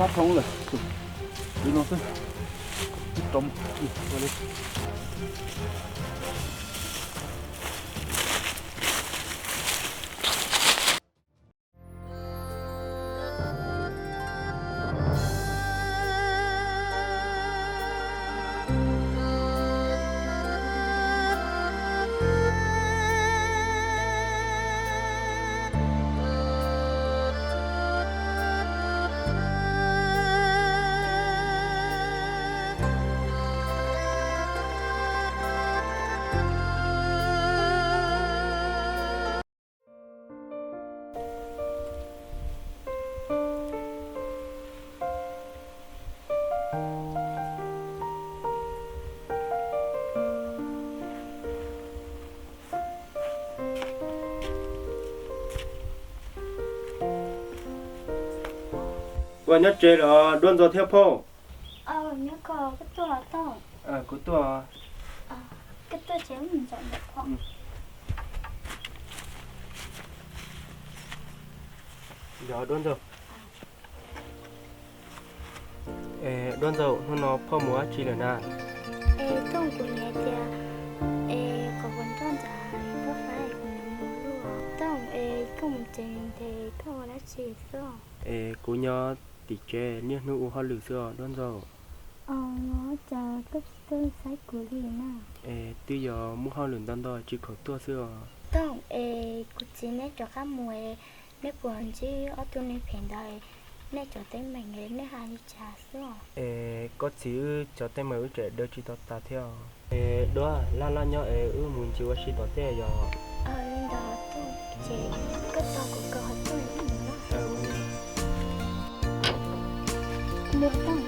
Sab thoob lawm, no xwb. Ib too ua li. Ua nyob tsev los Duab Ntxawg thiab phauj? Kuv tuaj. Yog Duab Ntxawg. Duab Ntxawg, hnub no phauj mus dab tsi lawm na? Es Tooj, kuv hais tias es kom kuv nrog ntxawm pab fab es kuv mus luaj. Tooj, es koj mus tsev ntev koj ua dab tsi xwb? Es kuv nyob tim tsev niaj hnub ua hauj lwm xwb os Duab Ntxawg. Ua cas koj tsis tuaj saib kuv li na? Es twb yog muaj hauj lwm ntau ntau tsis khoom tuaj xwb os. Tooj, es kuv txiv neb rov qab mus, neb puas ntsib ob tug neeg phem ntawd, neb cov teeb meem nej hais li cas xwb os? Es koj txiv wb cov teeb meem wb tseem daws tsis tau tas thiab os. Es Duab, laj laj nyob es wb mus ncig ua si tom teb yog? Li ntawd Tooj, ces koj tos kuv kawg hov Tooj wb mus na. Mus Tooj.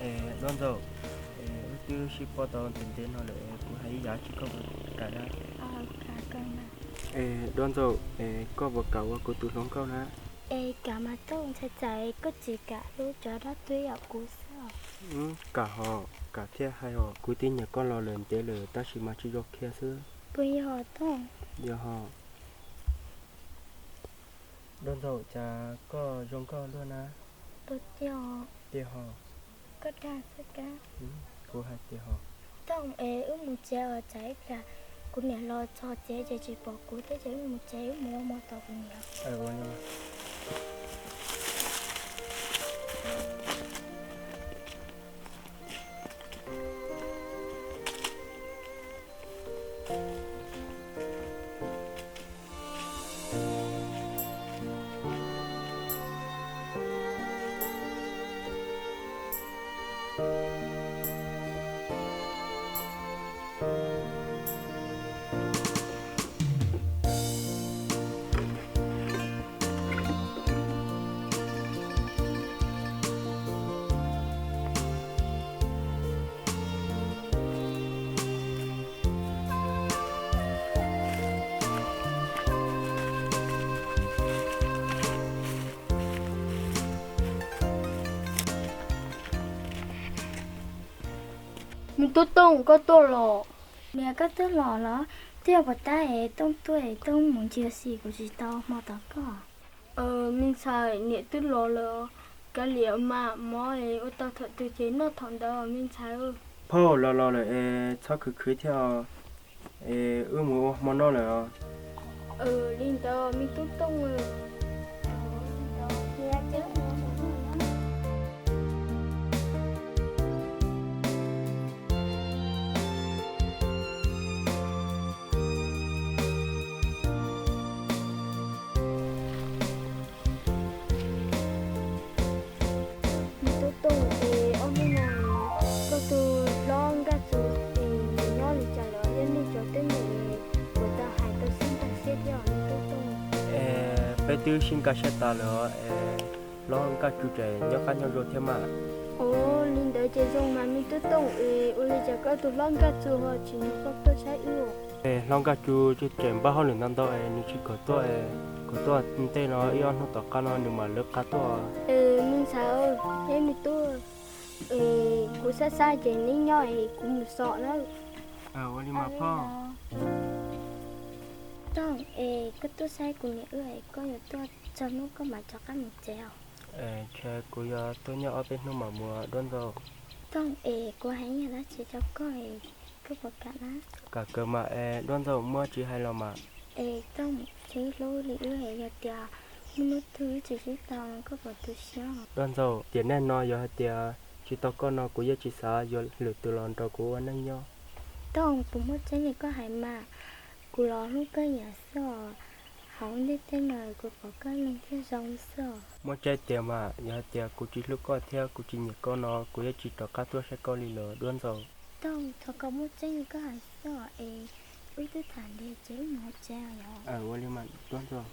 Es Duab Ntxawg, es wb twb sib paub tau ntev ntev no lawm, kuv hais ib yam tsis koj puas kam na? Es Duab Ntxawg, es koj puas kam ua kuv tus hluas nkauj na? Es kam mas Tooj, ntshai tsam koj tsis kam hlub cov dab twb yam kuv xwb. Kam hos, kam thiaj hais hos, kuv twb nyiam koj los lawm ntev lawm tab sis mas tsis zoo qhia xwb. Puas yog Tooj? Yog hos. Duab Ntxawg, cas koj zoo nkauj luaj na? Tiag hos. Koj dag xwb kab. Kuv hais tiag hos. Tooj, es wb mus tsev os, tsam ib pliag kuv niam los txog tsev ces tsis pom kuv thiab, ces wb mus tsev, wb mus ua hmo tos kuv niam. Me tub Tooj, koj tuaj los? Niam, koj twb los los? Twb yog puas tab es Tooj tuaj es Tooj mus ncig ua si, kuv tsis tau hmo tos koj. Me ntxhais, niam twb los lawm, kav liam mas, mov es ua tau thaum twg ces noj thaum ntawd me ntxhais. Phauj, los los lawm es txhob khwv khwv thiab, es wb mus ua hmo noj lawm os. Li ntawd me tub Tooj. Peb twb sib nkag siab tas lawm es hlob Nkaj Tsu tseem nyob qab nyob zoo thiab mas. Ua li ntawd ces zoo mas me tub Tooj es, ua li cas koj tus hlob Nkaj Tsu ho tsis nrog koj tuaj saib wb? Es hlob Nkaj Tsu tseem npaj hauj lwm ntau ntau es nws tsis kam tuaj es, kuv tuaj ntej no ib ob hnub tom qab no nws mam lawv qab tuaj. Es me ntxhais, es me tub, es kuv xab xab ces neb nyob es kuv mus xo na. Ua li mas phauj. Tooj, es koj tuaj saib kuv niam wb es koj yuav tuaj txog hnub koj mam rov qab mus tsev os? Ntshe kuv yuav tuaj nyob ob peb hnub mam mus Duab Ntxaug. Tooj, es kuv hais yam dab tsi rau koj es koj puas kam na? Kam kawg mas es Duab Ntxaug, muaj tsis hais los mas. Es Tooj, tseem hlub li wb es yog tias muaj hnub twg wb tsis sib tau koj puas tu siab? Duab Ntxaug, tiam neej no yog hais tias tsis tau koj no kuv yeej tsis xav yuav lwm tus los nrog kuv ua neej nyob. Tooj, puas muaj tseeb li koj hais mas? Kuv los hlub koj ib yam xwb os. Hauv ntiaj teb no kuv pom koj leej thiaj zoo xwb os. Muaj tseeb tiag mas, yog hais tias kuv tsis hlub koj thiab kuv tsis nyiam koj no kuv yeej tsis rov qab tuaj saib koj li lawm Duab Ntxaug. Tooj, thov kom muaj tseeb li koj hais xwb os, es wb twb tham ntev ces wb mus hauv tsev os. Ua li mas Duab Ntxaug.